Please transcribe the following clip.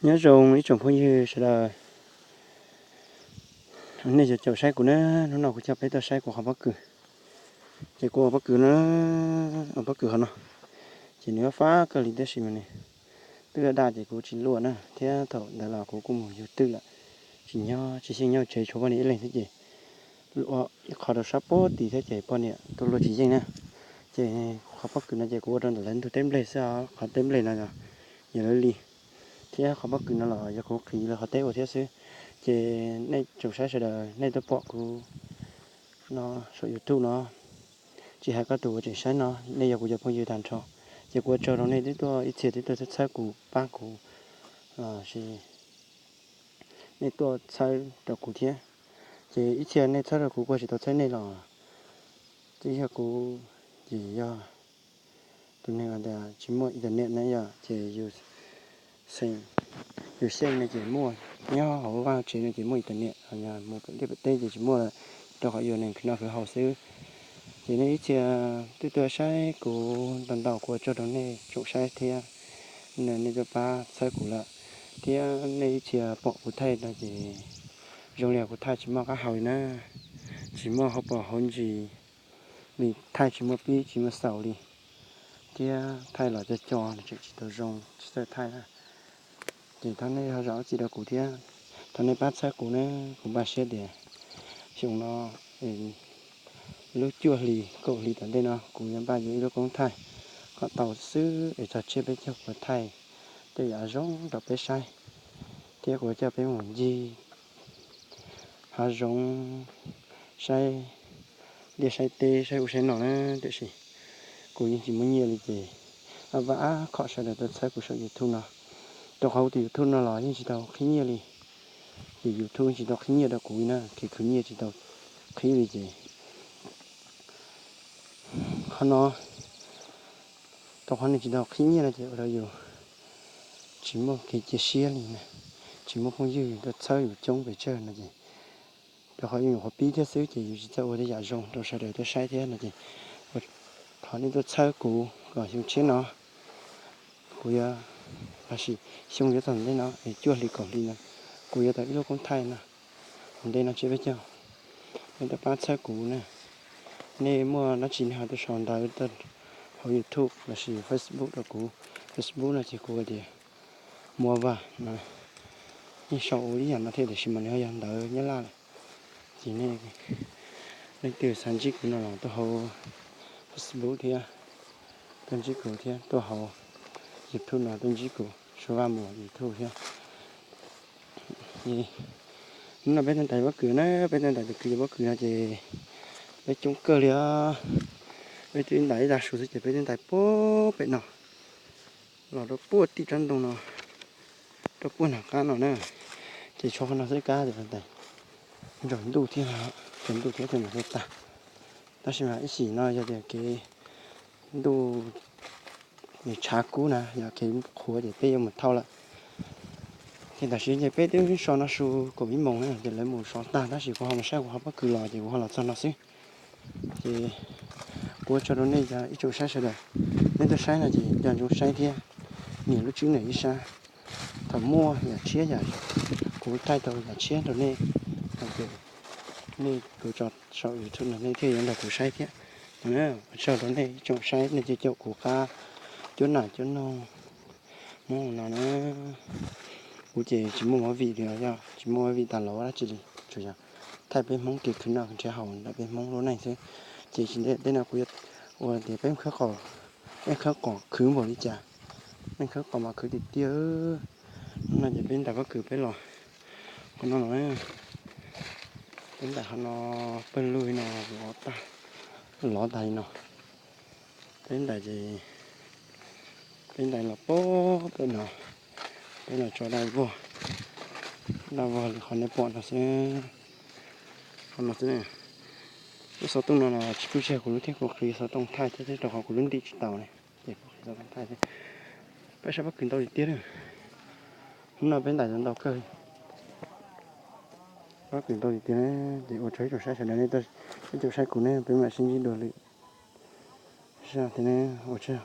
Nyob zoo ib tsoom phooj ywg sawv daws, nej cov caum saib kuv na, hnub no kuv coj peb tuaj saib kuv qhov pob kws. Ces kuv ua pob kws no, ua pob kws qhov no, ces nws fab kawg li tab sis mas nws twb daj daj ces kuv tsis luaj na, thiab thaum ntawd los kuv kuj mus yug twj lawm, tsis nyob tsis xyeej nyob tsev tshuav poj niam ib leeg thiab ces ua ib qho rau sab puag tim thiab ces poj niam tuaj luaj tsis yeej na. Ces qhov pob kws no ces kuv ua rau ntawm lawv ntug teb nplej xwb os, qhov teb nplej no yog lawv li, thiab qhov pob kws no los yog kuv qhwv lawv qhov teb ua thiab xwb. Ces nej tsoom saib sawv daws nej tuaj pom kuv no saum YouTube no, tsis hais koj tus uas tseem saib no, nej yog kuv cov phooj ywg tag nrho. Ces kuv ua tsaug rau nej twb tuaj ib txhia twb tuaj txhawb kuv pab kuv los sis nej tuaj txhawb rau kuv thiab. Ces ib txhia nej txhawb rau kuv kuv tsis tau txhawb nej los twb yog kuv ces yog tus neeg uas tias tsis muaj internet na yom, ces yus xeem, yus xyeej no ces muaj, nyob hauv vaj tsev no ces muaj internet, ho yog mus pem liaj pem teb ces tsis muaj lawm, rau qhov yus neeg khwv noj khwv haus xwb. Ces nej ib txhia twb tuaj saib kuv ntau ntau, kuv ua tsaug rau nej tsoom saib thiab, nej tuaj pab txhawb kuv lawm, thiab nej ib txhia pom kuv thaij no ces zoo li kuv thaij tsis muaj qab hau li na, tsis muaj hauv paus hauv ntsis li, thaij tsis muaj pib tsis muaj xaus li, thiab thaij los co co tseem tsis tau zoo tsis txawj thaij na. Ces thov nej ho zam lub txim rau kuv thiab, thov nej pab txhawb kuv na. Kuv npaj siab tias xyoo no lub cuaj hlis kaum hlis tom ntej no kuv yuav npaj yuav ib lub koob thaij kom tau xwb es txog tsiab peb caug kuv thaij tej yam zoo rau peb saib, thiab kuv coj peb mus ncig hav zoov, saib liaj saib teb saib ub saib no na. Tiam sis kuv yeej tsis muaj nyiaj li ces vaj ab khom sawv daws tuaj txhawb kuv saum YouTube no, rau qhov kuv tus YouTube no los yeej tsis tau qhib nyiaj li. Ces YouTube tsis tau qhib nyiaj rau kuv li na, kev khwv nyiaj tsis tau qhib li ces qhov no, rau qhov nws tsis tau qhib nyiaj no ces ua rau yus tsis muaj kev cia siab li na, tsis muaj phooj ywg tuaj txhawb yus coob pes tsawg no ces rau qhov yus nyuam qhuav pib thiab xwb ces yus tsis txawj ua tej yam zoo rau sawv daws tuaj saib thiab no ces thov nej tuaj txhawb kuv kom xyoo tshiab no kuv yuav, lossis xyoo yuav txog ntej no es cuaj hlis kaum hlis no kuv yuav tau ib lub koob thaij no. Ua ntej no tsiab peb caug, nej tuaj pab txhawb kuv na. Nej muaj dab tsi nej ho tuaj sau ntawv hauv YouTube lossis Facebook rau kuv. Facebook no ces kuv tias Muas Vaj no, yeej sau ua ib yam no thiab tiam sis mas nws ho yog ntawv Nyab Laj lawm. Ces nej leej twg xav ntsib kuv no los tuaj hauv Facebook thiab tuaj ntsib kuv thiab, tuaj hauv YouTube no tuaj ntsib kuv Suav Vaj Muas YouTube thiab. Hnub no peb tuaj ntais pob kws na, peb tuaj ntais tus kwv pob kws no ces peb coob kawg li os. Peb twb ntais ib tag su xwb ces peb twb ntais puag pem no los rau puag tim rab ntoo no, rau puag nram qab no na. Ces tshuav qhov no xwb kab ces ntais, nrog ntuj thiab, nrog ntuj thiab thiaj mus tau tag. Tab sis mas ib sim no yog tias kev ntuj nws tshav kub na, yog kev qhuav ces peb yuav mus thauj lawm. Ces tam sim ces peb twb so no su kaum ib moos na ces lawv mus so tag tab sis kuv ho mus saib kuv qhov pob kws los ces kuv ho los txog no xwb. Ces kuv ua tsaug rau nej cov ib tsoom saib sawv daws, nej tuaj saib no ces nco ntsoov saib thiab nias lub tswb nias ib sab. Thaum muaj yam tshiab yam, kuv thaij tau yam tshiab rau nej, nej kuv tso saum YouTube no nej thiaj yuav nrog kuv saib thiab. Ua tsaug rau nej ib tsoom saib nej caum kuv qab cuab nam cuab noog Hmoob no na. Kuv ces tsis muaj movie li os, yog tsis muaj movie tas los dab tsi li, tsuas yog thaij peb Hmoob kev khwv noj nrhiav haus ntawm peb Hmoob lub neej xwb. Ces tsis ntev tej no kuv yuav ua tias peb khawb qos, peb khawb qos khwv npaum li cas, peb khawb qos mas khwv tiag tiag. Hnub no ces peb ntais pob kws peb los qhov no los, peb ntais qhov no, pawg lug no lov tag, lov tag li no. Peb ntais ces peb ntais los puag pem no, peb los tso daj vog, daj vog li qhov nej pom no xwb. Qhov no xwb, lub xov tooj no los tsis pub tseg kuv lub thiab, kuv qhwv xov tooj thaij thiab rau qhov kuv lub ntim tsis tau ne, ces kuv qhwv xov tooj thaij thiab. Peb saib pob kws ntau tiag tiag na. Hnub no peb ntais ntau kawg, pob kws ntau tiag tiag na. Ces ua tsaug ib tsoom saib sawv daws, nej ib tsoom saib kuv ne, peb mam sib ntsib dua lwm zaj thiab ne, ua tsaug.